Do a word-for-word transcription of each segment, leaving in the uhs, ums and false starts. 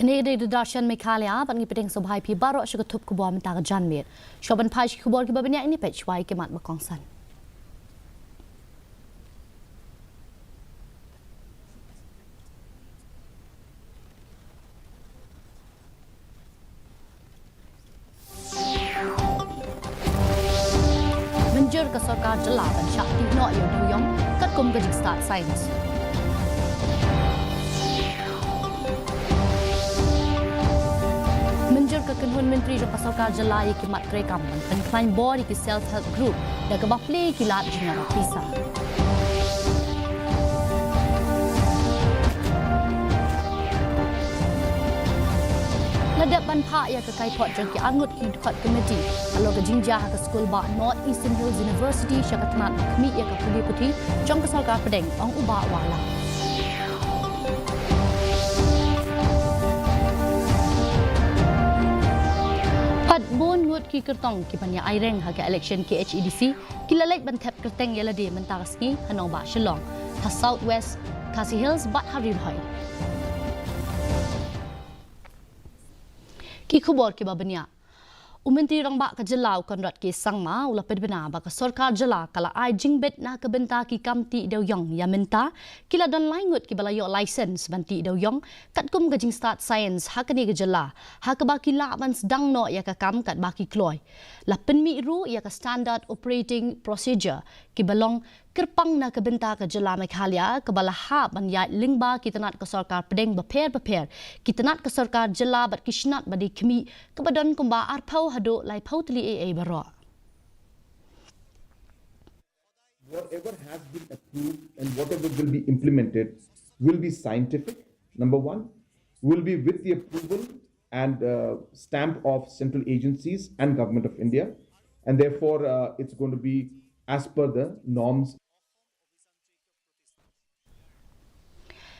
Kane ka dei Doordarshan Meghalaya, bad ngi pdiang sngewbha ïa phi baroh sha ka thup khubor mynta ka janmiet. Shuwa ban phai sha ki khubor kiba bniah, ngin peit shwa ïa ki mat ba kongsan. Mynjur ka sorkar jylla ban shah tih noh ïa u dewïong katkum ka jingstad science. Mynjur ka kynhun myntri jong ka sorkar jylla ïa ki mat treikam ban pynkhlaiñ bor ïa ki self help group da kaba plie ki lad jingïarap pisa. La dep ban phah ïa ka kaiphod jong ki arngut ki dkhot committee halor ka jingjia ha ka skul bah North Eastern Hills University sha ka tnat ba khmih ïa ka pule puthi jong ka sorkar pdeng, ong u Bah Wahlang. Bad bun ngut ki kyrtong kiban ïa aireng ha ka election K H A D C ki la leit ban thep kyrteng ïa lade mynta ka sngi ha nongbah Shillong, ha South West Khasi Hills bad ha Ri Bhoi. Ki khubor kiba bniah. U Myntri Rangbah ka jylla u Conrad K Sangma u la pynbna ba ka sorkar jylla ka la ai jingbit na ka bynta ki kam tih dewïong. Ïa mynta ki la don lai ngut kiba la ïoh license ban tih dewïong katkum ka jingstad science ha kane ka jylla, ha kaba ki lah ban sdang noh ïa ka kam katba ki kloi. La pynmih ruh ïa ka standard operating procedure kiba long kyrpang na ka bynta ka jylla Meghalaya kaba la hap ban ïaid lyngba ki tnat ka sorkar pdeng bapher bapher, ki tnat ka sorkar jylla bad ki shnat ba dei khmih, kaba don kumba arphew haduh laiphew tylli eiei baroh. Whatever has been approved and whatever will be implemented will be scientific, number one, will be with the approval and uh, stamp of central agencies and Government of India, and therefore uh, it's going to be as per the norms.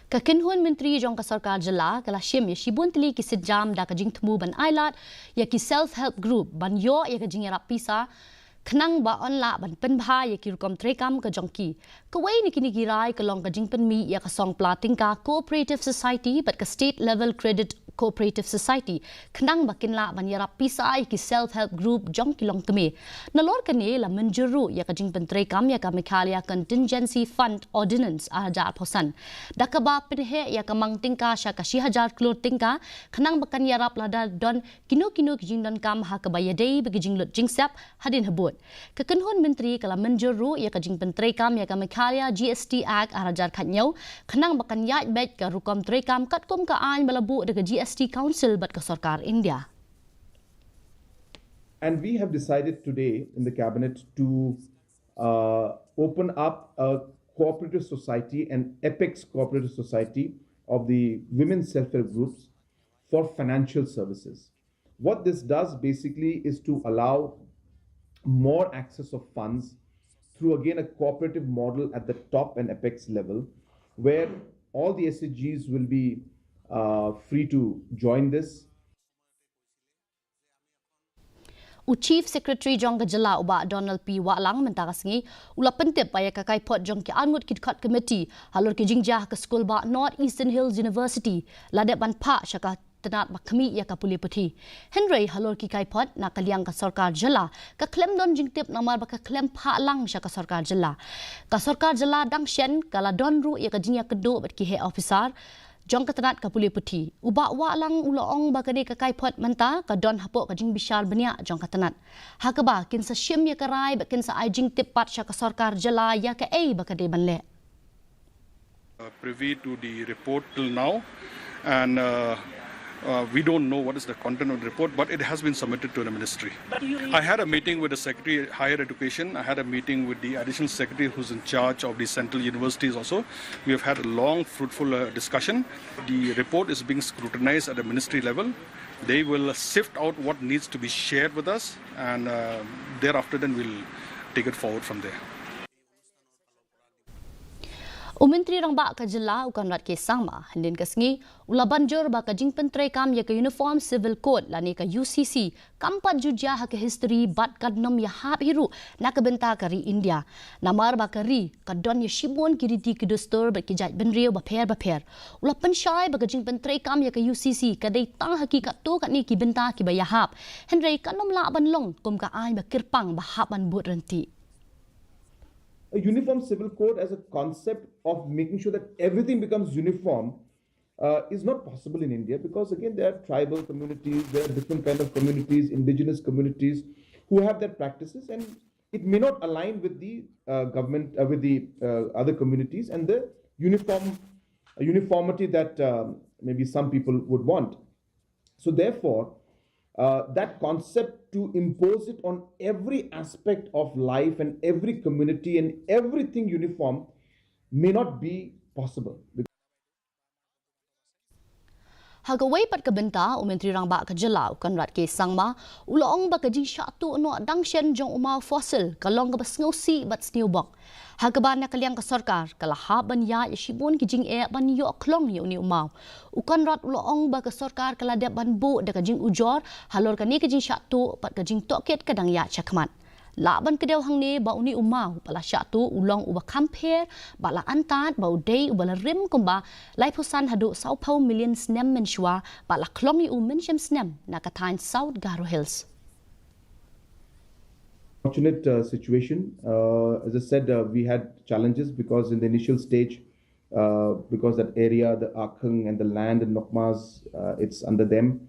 Ka kynhun myntri jong ka sorkar jylla ka la shim ïa shibun tylli ki sienjam da ka jingthmu ban ailad ïa ki self help group ban ïoh ïa ka jingïarap pisa, khnang ba yn lah ban pynbha ïa ki rukom treikam ka jong ki. Kawei na kine ki rai ka long ka jingpynmih ïa ka song pla tyngka Cooperative Society bad ka State Level Credit Cooperative Society, khnang ba kin lah ban ïarap pisa ïa ki self help group jong ki longkmie. Nalor kane la mynjur ruh ïa ka jingpyntreikam ïa ka Meghalaya Contingency Fund Ordinance ar hajar arphew san, da kaba pynheh ïa ka mang tyngka sha ka shi hajar klur tyngka, khnang ba kan ïarap lada don kino kino ki jingdonkam ha kaba ïadei bad ki jinglut jingsep hadien habud. Ka kynhun myntri ka la mynjur ruh ïa ka jingpyntreikam ïa ka Meghalaya G S T Act ar hajar khathynñiew, khnang ba kan ïaid beit ka rukom treikam katkum ka aiñ ba la buh da ka G S T Council bad ka sorkar India. And we have decided today in the cabinet to uh, open up a cooperative society, an apex cooperative society of the women self-help groups for financial services. What this does basically is to allow more access of funds through, again, a cooperative model at the top and apex level, where all the S H Gs will be uh, free to join this. U Chief Secretary jong ka jylla u Bah Donald P Wahlang mynta ka sngi u la pyntip ba ïa ka kaiphod jong ki arngut ki dkhot committee halor ki jingjia ha ka skul bah North Eastern Hills University la dep ban phah sha ka tnat ba khmih ïa ka pule puthi. Hynrei halor ki kaiphod na ka liang ka sorkar jylla ka khlem don jingtip namar ba ka khlem phah lang sha ka sorkar jylla. Ka sorkar jylla dang shen ka la don ruh ïa ka jingïakynduh bad ki heh officer jong ka tnat ka pule puthi. U Bah Wahlang u la ong ba kane ka kaiphod mynta ka don hapoh ka jingbishar bniah jong ka tnat, ha kaba kin sa shim ïa ka rai bad kin sa ai jingtip pat sha ka sorkar jylla ïa kaei ba ka dei ban leh. Uh, privy to the report till now, and uh, uh, we don't know what is the content of the report, but it has been submitted to the ministry. I had a meeting with the Secretary of Higher Education. I had a meeting with the Additional Secretary who's in charge of the central universities also. We have had a long, fruitful uh, discussion. The report is being scrutinized at the ministry level. They will sift out what needs to be shared with us, and uh, thereafter, then we'll take it forward from there. U Myntri Rangbah ka jylla u Conrad K Sangma hynnin ka sngi u la ban jur ba ka jingpyntreikam ïa ka Uniform Civil Code lane ka U C C kam pat ju jia ha ka history bad kan ym ïahap hi ruh na ka bynta ka ri India. Namar ba ka ri ka don ïa shibun ki riti ki dustur bad ki jait bynriew bapher bapher. U la pynshai ba ka jingpyntreikam ïa ka U C C ka dei tang ha ki katto katne ki bynta kiba ïahap. Hynrei kan ym lah ban long kum ka aiñ ba kyrpang ba hap ban bud ryntih. A uniform civil code as a concept of making sure that everything becomes uniform uh, is not possible in India, because again there are tribal communities, there are different kind of communities, indigenous communities who have their practices, and it may not align with the uh, government, uh, with the uh, other communities and the uniform uh, uniformity that um, maybe some people would want. So therefore, uh, that concept to impose it on every aspect of life and every community and everything uniform may not be possible. Ha kawei pat ka bynta, u Myntri Rangbah ka jylla u Conrad K Sangma u la ong ba ka jingshah tuh noh dang shen jong u maw fossil ka long kaba sngewsih bad sngewbok. Ha kaba na ka liang ka sorkar ka la hap ban ïaid ïa shibun ki jingeh ban ïoh khlong ïa une u maw. U Conrad u la ong ba ka sorkar ka la dep ban buh da ka jingujor halor kane ka jingshah tuh bad ka jingtohkit ka dang ïaid shakhmat. Lah ban kdew hangne ba une u maw ba la shah tuh u long uba kham pher, ba la antad, ba u dei uba la rim kumba laiphew san haduh sawphew million snem mynshuwa, ba la khlong ïa u mynshem snem na ka thaiñ South Garo Hills. Fortunate uh, situation. Uh, as I said, uh, we had challenges because in the initial stage, uh, because that area, the Akhung and the land in Nokmas, uh, it's under them,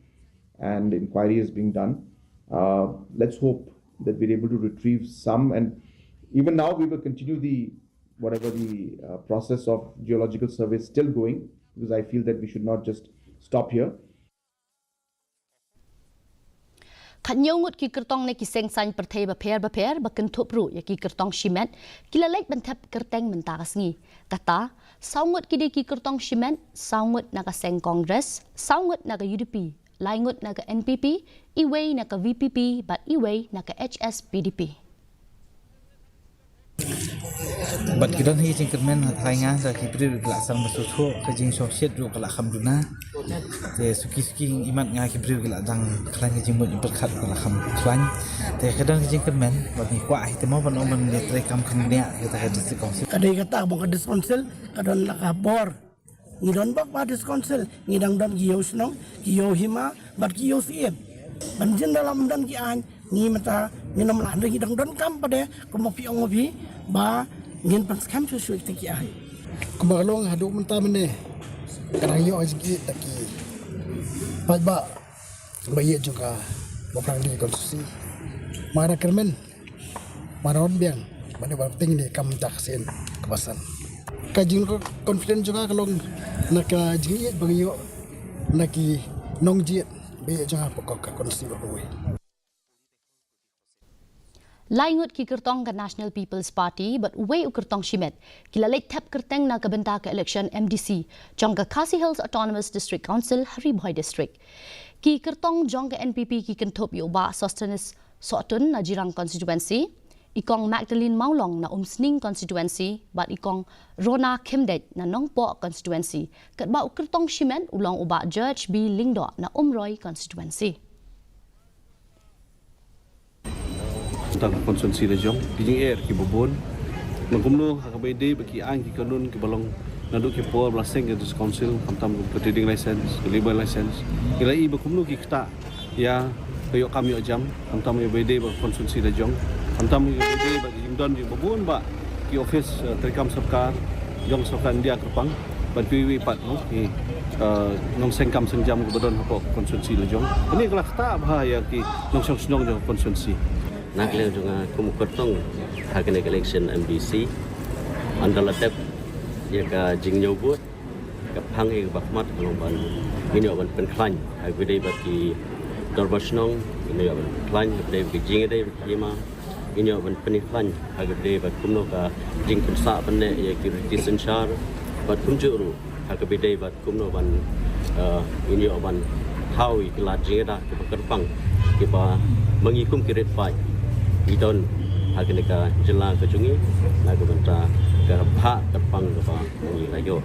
and inquiry is being done. Uh, let's hope that we're able to retrieve some, and even now we will continue the whatever the uh, process of geological survey is still going, because I feel that we should not just stop here. Khatñiew ngut ki kyrtong ne ki seng saiñ pyrthei bapher bapher ba kynthup ruh ïa ki kyrtong shimet ki la leit ban thep kyrteng mynta ka sngi. Kata, saw ngut ki dei ki kyrtong shimet, saw ngut na ka seng Congress, saw ngut na ka U D P, lai ngut na ka N P P, iwei na ka V P P bad iwei na ka H S P D P. Bad ki don hi jingkyrmen ha thai nga da ki briew ki la sang ba suthu ka jingshong shet ruh ka la kham duna. Te suki suki imat nga ki briew ki la dang khlaiñ ka jingmut jingpyrkhat ka la kham khlaiñ. Te ka don ka jingkyrmen bad ngi kwah hi te mo ban ong ban ngi trei kam khyndiat kita ka district council. Ka dei kata ba ka district council ka don la ka bor. Ngi don bok ba district council ngi dang don ki ïew shnong ki ïew hima bad ki ïew siem. Ban jin da lam don ki aiñ ngi mynta ngi nym lah ngi dang don kam pat de kum ma phi ong ma phi ba ngin pynskhem shuh shuh ki aiñ. Kumba ka long haduh mynta mynne ka dang ïoh jingïeit da ki paidbah ba ïeit jong ka Baphrang Dih Constituency. Ma da kyrmen Maron biang mane ba ting ni kam dak sin kebasan. Ka jing confident jong nga ka long na ka jingïeit ba ngi ïoh na ki nongjied ba ïeit jong nga pokok ka konsi ba kawei. Lai ngut ki kyrtong ka National People's Party bad uwei u kyrtong shimet ki la leit thep kyrteng na ka bynta ka election M D C jong ka Khasi Hills Autonomous District Council ha Ri Bhoi District. Ki kyrtong jong ka N P P ki kynthup ïa u Bah Sosthenes Sohtun na Jirang Constituency, i Kong Magdalene Mawlong na Umsning Constituency bad i Kong Rona Khymdeit na Nongpoh Constituency. Katba u kyrtong shimet u long u Bah George B Lyngdoh na Umroi Constituency. Tang ka constituency la jong ki jingeh kiba bun. Nang kumno ha kaba ïadei bad ki aiñ ki kanun kiba long naduh ki por ba la seng ka district council, khamtam ka trading license, ka labour license. Ngi la i ba kumno ki ktah ïa ka ïoh kam ïoh jam, khamtam ïa ba ïadei bad ka constituency la jong, khamtam ïa ba ïadei bad ki jingdon jingba bun ba ki office, eh, treikam sorkar jong sorkar India kyrpang. Bad kiwei pat, no, ki, eh, nongseng kam seng jam kiba don hapoh ka constituency la jong. Kane ka la ktah bha ïa ki nongshong shnong jong ka constituency. Na ka liang jong nga kum u kyrtong ha kane ka election M D C, ynda la dep ïa ka jingñiew vote, ka phang ïa kaba khmat ka long ban ngin ïoh ban pynkhlaiñ ha kaba ïadei bad ki dorbar shnong, ngin ïoh ban pynkhlaiñ ha kaba ïadei bad ki jingïadei bad ki hima. Ngin ïoh ban pynkhlaiñ ha kaba ïadei bad kumno ka jingpynsah pynneh ïa ki riti synshar bad kumjuh ruh ha kaba ïadei bad kumno ban, eh, ngin ïoh ban thaw ïa ki lad jingïada kiba kyrpang kiba ma ngi kum ki rit paid ngi don ha kane ka jylla ka jong ngi na ka bynta Ka bha tepang kaba ngi la ïoh.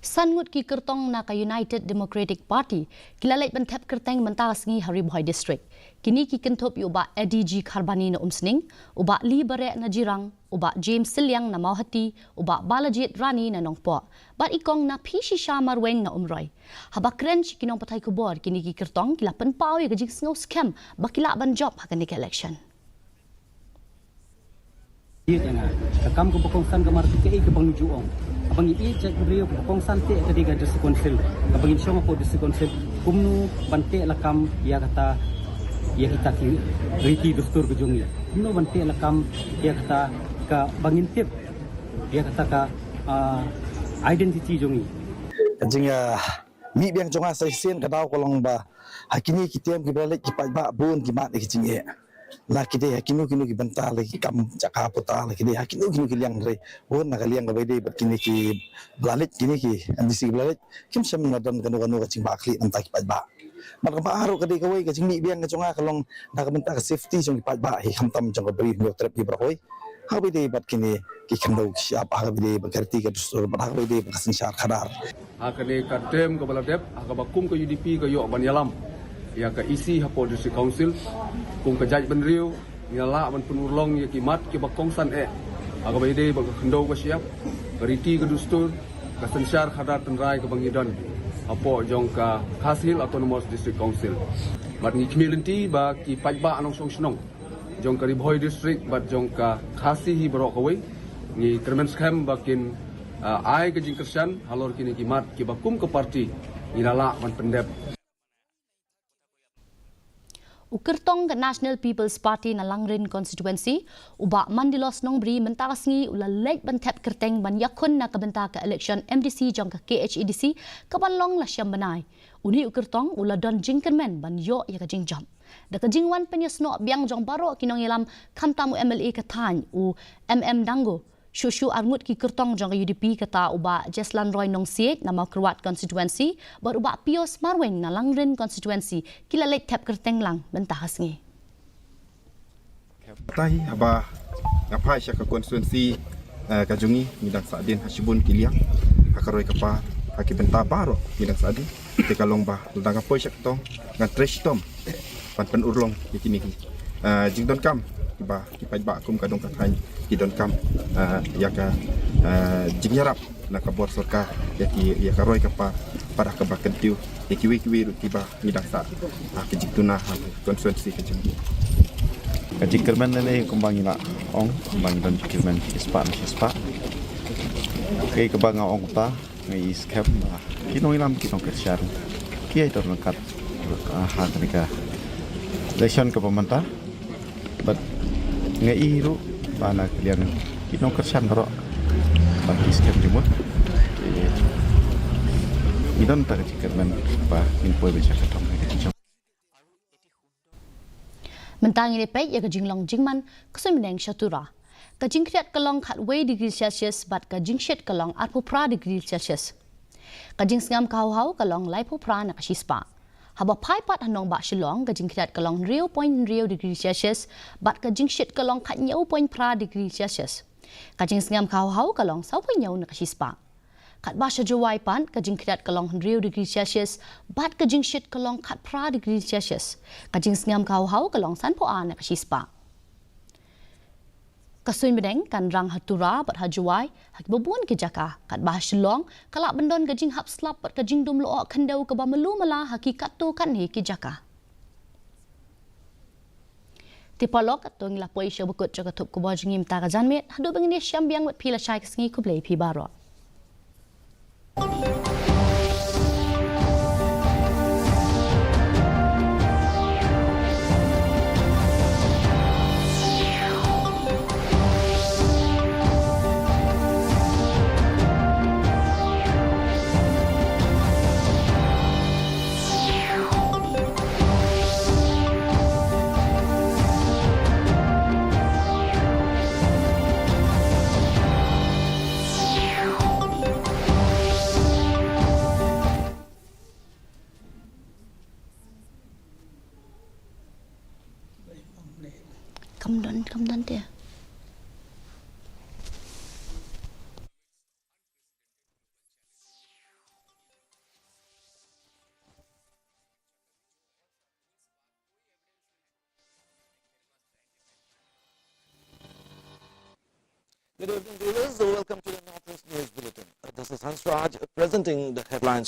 San ngut ki kyrtong na ka United Democratic Party ki la leit ban thep kyrteng mynta ka sngi ha Ri Bhoi District. Kine ki kynthup ïa u Bah Eddie G Kharbani na Umsning, u Bah Lee Bareh na Jirang, u Bah James Sylliang na Mawhati, u Bah Balajied Rani na Nongpoh, bad i Kong Naphishisha Marwein na Umroi. Haba kren sha ki nongpathai khubor, kine ki kyrtong ki la pynpaw ïa ka jingsngew skhem ba ki lah ban jop ha kane ka election. Ïeit ïa nga. Ka kam kaba kongsan ka mar kaei kaba ngi ju ong. Kaba ngi ïeit jaitbynriew, kaba kongsan te ka dei ka District Council. Kaba ngin shong hapoh District Council, kumno ban teh lakam ïa kata, ïa kita ki riti dustur ka jong ngi. Kumno ban teh lakam ïa kata kaba ngin tip ïa kata ka, ah, identity jong ngi. Ka jingïa mih biang jong nga sa shisien ka daw ka long ba ha kine ki term kiba la leit ki paidbah bun ki mad ïa ki jingeh. La ki dei ha kino kino ki bynta, la ki kam jaka puta, la ki dei ha kino kino ki liang, hynrei bun na ka liang kaba ïadei bad kine kiba la leit, kine ki MDC kiba la leit, kim shym la don kano kano ka jingbakla na ka bynta ki paidbah. Bad kaba ar ruh ka dei kawei ka jingmih biang ka jong nga ka long na ka bynta ka safety jong ki paidbah hi, khamtam jong ka Bri Hynñiewtrep hi baroh kawei. Ha kaba ïadei bad kine ki khyndew ki shyiap, ha kaba ïadei bad ka riti ka dustur, bad ha kaba ïadei bad ka synshar khadar. Ha kane ka term kaba la dep, ha kaba kum ka UDP ka ïoh ban ïalam ïa ka EC hapoh District Council, kum ka jaitbynriew ngi la lah ban pynurlong ïa ki mat kiba kongsan eh, ha kaba ïadei bad ka khyndew ka shyiap, ka riti ka dustur, ka synshar khadar tynrai kaba ngi don hapoh jong ka Khasi Hills Autonomous District Council. Bad ngi khmih lynti ba ki paidbah nongshong shnong jong ka Ri Bhoi District bad jong ka Khasi hi baroh kawei, ngi kyrmen skhem ba kin, ah, ai ka jingkyrshan halor kine ki mat kiba kum ka party ngi la lah ban pyndep. U kyrtong ka National People's Party na Langrin Constituency, u Bah Mandilos Nongbri, mynta ka sngi u la leit ban thep kyrteng ban ïakhun na ka bynta ka election MDC jong ka KHADC kaban long la shem bnai. Une u kyrtong u la don jingkyrmen ban ïoh ïa ka jingjop. Da ka jingwan pynïasnoh biang jong baroh ki nongïalam, khamtam u MLA ka thaiñ, u MM Dango, shuh shuh arngut ki kyrtong jong ka UDP, kata u Bah Jeslan Roy Nongsiej na Mawkyrwat Constituency bad u Bah Pius Marwein na Langrin Constituency, ki la leit thep kyrteng lang mynta ka sngi. Katai haba nga phai sha ka constituency, eh, ka jong ngi, ngi dang sahdien ha shibun ki liang, ha ka roi ka par, ha ki bynta baroh ngi dang sahdien. Te ka long ba lada nga poi sha ka kyrtong, ngan trei shitom ban pynurlong ïa kine ki, eh, jingdonkam kiba ki paidbah kum ka dong ka thaiñ ki donkam, eh, ïa ka, eh, jingïarap na ka bor sorkar ïa ki, ïa ka roi ka par, bad ha kaba kyntiew ïa kiwei kiwei ruh kiba ngi dang sah, ah, ka jingduna ha constituency ka jong ngi. Ka jingkyrmen lane kumba ngi la ong, kumba ngi don jingkyrmen shispah na shispah. Kaei kaba nga ong kumta, nga i skhem ba ki nongïalam, ki nongkyrshan ki ïai don ryngkat, ah, ha kane ka election kaba mynta. Bad nga i ruh ba na ka liang ki nongkyrshan baroh ba ki skhem jingmut. Ngi don ta ka jingkyrmen ba ngin poi ban sha ka thong ka jingshong. Mynta ngin ïa peit ïa ka jinglong jingman ka suiñ bneng sha Tura. Ka jingkhriat ka long khatwei degree Celsius bad ka jingshit ka long arphew phra degree Celsius. Ka jingsngam ka hawhaw ka long laiphew phra na ka shispah. Haba phai pat ha nongbah Shillong, ka jingkhriat ka long hynriew point hynriew degree Celsius bad ka jingshit ka long khathynñiew point phra degree Celsius. Ka jingsngam ka hawhaw ka long sawphew hynñiew na ka shispah. Katba sha Jowai pat, ka jingkhriat ka long hynriew degree Celsius bad ka jingshit ka long khatphra degree Celsius. Ka jingsngam ka hawhaw ka long sanphew ar na ka shispah. Ka suiñ bneng kan rang ha Tura bad ha Jowai ha kiba bun ki jaka. Katba ha Shillong ka lah ban don ka jinghap slap bad ka jingdum lyoh khyndew kaba malu mala ha ki katto katne ki jaka. Te paralok, to ngi la poi sha ba kut jong ka thup khubor jong ngi mynta ka janmiet. Haduh ba ngin ïashem biang bad phi lashai ka sngi, khublei phi baroh. Kam don, kam don te. Good evening, viewers. Welcome to the Northwest News Bulletin. This is Hansraj presenting the headlines